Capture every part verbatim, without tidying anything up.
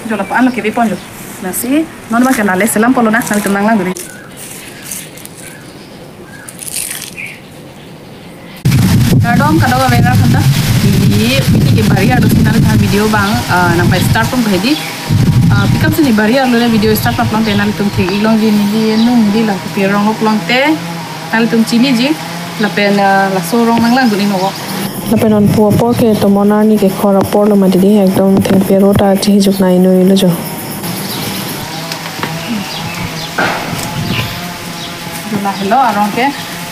Jo lapu-an lo kevepon jo. Lasi non abangke la le selamponlo na, nanglitum nanglang duri. Kardom kadokave arat aphanta. Di pini ke bari arlo si nangli ta video abang, ah, nangpa-start pon hedi. Ah, pi kam si ne bari arlo le video start pon pulote nanglitum thek-ik longji, neli nung di la kopi arong lo pulote nanglitum chiniji. Lapen, ah, laso arong nanglang dun-iknon. Lapen non pu apor ke tomon arni kekhor apor lo mati di, ekdom thengpi aro ta chehijuknei noi lo jo. Jo lahelo arong ke,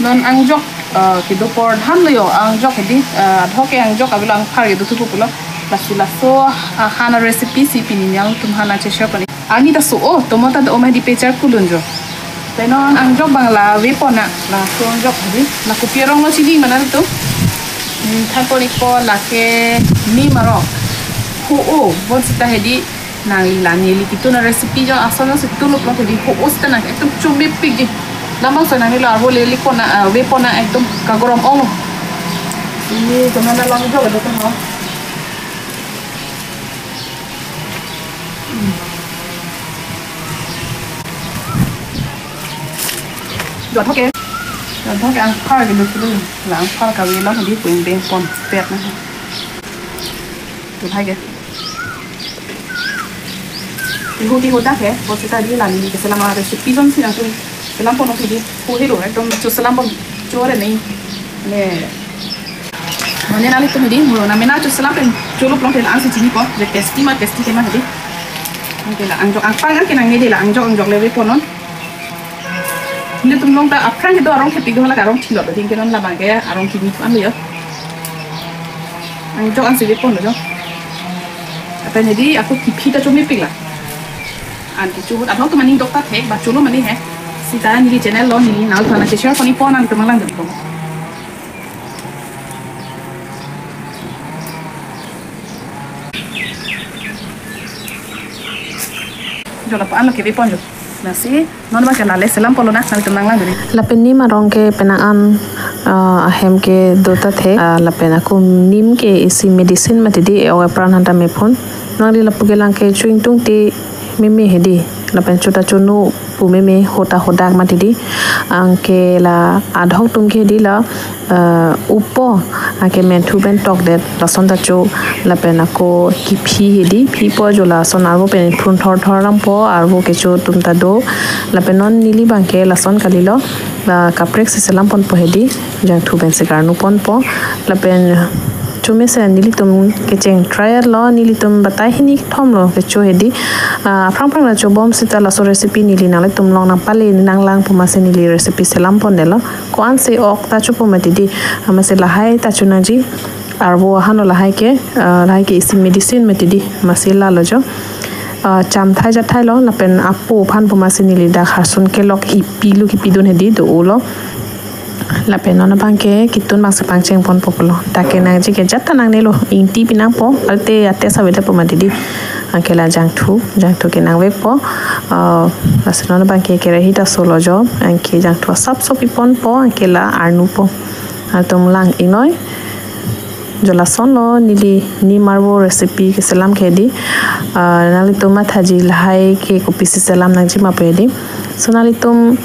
non angjok, eh, kedo apor thanlo jo, angjok hedi, eh, adhok ke angjok avelo, angphar kedo thupo pulo. Lasi laso, ah, han a-recipe si pini nangtum aphan nang-share pon-ik. Arni ta so-o, tomon ta do-o ma hedi, pechar kulun jo. Lapen non angjok abang la vepon na, laso angjok hedi, la kopi arong lo chini ma nangtum. Hmm, than pon-ikpo, lake nim arong. Ho-o, bonsita hedi, nangli la neli ketun a-recipe jo ason si tunlo pulote di ho-o sita nang ekdom chomepikji. Labangso nangli la arvo le likpon na, ah, vepon na ekdom kagorom ong. Ini kemana lang jo betul ha. Jo thok ke. Jo thok ke angphar kedo sulu. La angphar kave lo hedi pu ingbeng ponpet na. Jo thai ke. Ihu ti hodak he, bonsita di la neli keselam a-recipe jongsi nangtum selamponnon hedi, ho helo, ekdom cho selampon, cho re nei. Ne. Mane nanglitum hedi, mo na mena cho selam pen, cholo pulote la-an si chinipo, je tasty ma, tasty ke ma hedi. Anke la angjok, angphar anke nangne di, la angjok, angjok le veponnon. Nelitum along ta aphrang kedo arong kepik do, hala arong thilot do, anke non labang ke arong kimi pu an lo jo. Angjok an si vepon lo jo. Lapen hedi ako kiphi ta chomepik la. Anke chuhut adhok atum aning dok ta thek, ba cholo mane he. Sita neli channel lo, neli nangliphan nang-share pon-ikpo, nangtum nanglang dun-ikpo. Jo lapu-an lo kevepon jo. Lasi non abangke la le selamponlo na, nanglitum nanglang duri. Lapen nim arong ke penang an, ah, ahem kedo ta thek, ah, lapen ako nim ke isi medicine mati di, e-ok epran aphanta mephun. Nangli lapu kelang ke cho ingtungte meme hedi. Lapen cho ta chono pu meme, ho ta hodak mati di. Anke la adhok atum ke hedi la, eh, upo, anke menthu pen tokdet, lason ta cho, lapen ako kiphi hedi, phipo jo, lason arvo pen phun thorthor lampo, arvo kecho atum ta do, lapen non neli abangke lason kalilo, la kaprek si selamponpo hedi, jangthu pen si karnu ponpo, lapen chomesen nelitum kecheng try lo, nelitum batai hini kethom lo kecho hedi, ah, aphrang aphrang ta chobom sita laso recipe neli nanglitum along nangpale nanglangpo, amatsi neli recipe selampondetlo. Ko-an si ok ta chopo mati di, amatsi lahai ta chonangji, arvo ahan lo lahai ke, ah, lahai ke isi medicine mati di, amatsi lalo jo. Ah, cham thai ja thai lo, lapen apo aphan pu amatsi neli dak harsun kelok ipi lo kipidun hedi do-o lo. Lapen non abangke ketun abangsi pangcheng ponpo pulo. Dak kenangji ke jat ta nangnelo, ingti pinangpo, alte ate save ta pu mati di. Anke la jangthu, jangthu ke nangvekpo. Ah, lasi non abangke kerahi ta solo jo, anke jangthu asap sop piponpo, anke la arnupo. Nangtum lang-iknoi. Jo lason lo neli nim arvo recipe keselam ke hedi. Ah, nanglitum mathaji lahai ke kopisi selam nangji ma pu hedi. So nanglitum,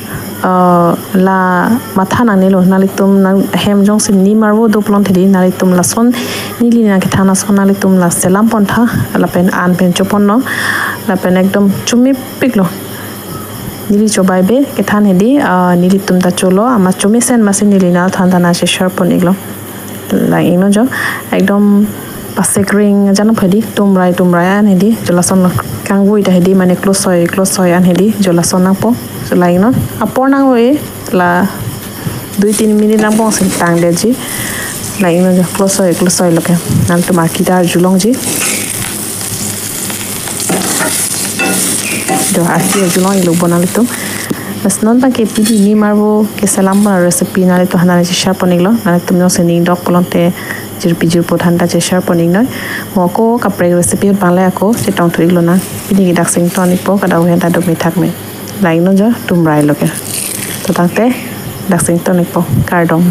ah, la matha nangnelo, nanglitum nang hem jongsi nim arvo do pulote di, nanglitum lason neli nangkethan ason nanglitum la selampon tha, lapen an pen choponnon, lapen ekdom chomepiklo. Neli chobei be kethan hedi, ah, nelitum ta cholo, amat chomesen amatsi neli nangliphan ta nang-share pon-iklo. Lang-iknon jo, ekdom pasek ring ajan nangpo hedi, tumrai tumrai an hedi, jo lason lo kangvoi ta hedi, mane klosoi klosoi an hedi, jo lason nangpo, jo lang-iknon. Apor nang-o-e, la dui tin minute angbong si tangdetji. Lang-iknon jo, klosoi klosoi lo ke. Nangtum arki ta arjulongji. Jo, arki arjulong-iklo bo nanglitum. Lasi non abangke pini nim arvo keselam pon recipe nanglitum aphan nang-share pon-iklo. Nanglitum jongsi ning dok pulote jirpi jirpo aphanta share pon-iknoi. Mo ako kaprek recipe ahut abang le ako chetongthu-iklonang. Pini ke dak si ington-ikpo, kadokave aphanta dome thakme. Lang-iknon jo, tumrai lo ke. To tangte, dak si ington-ikpo, kardom.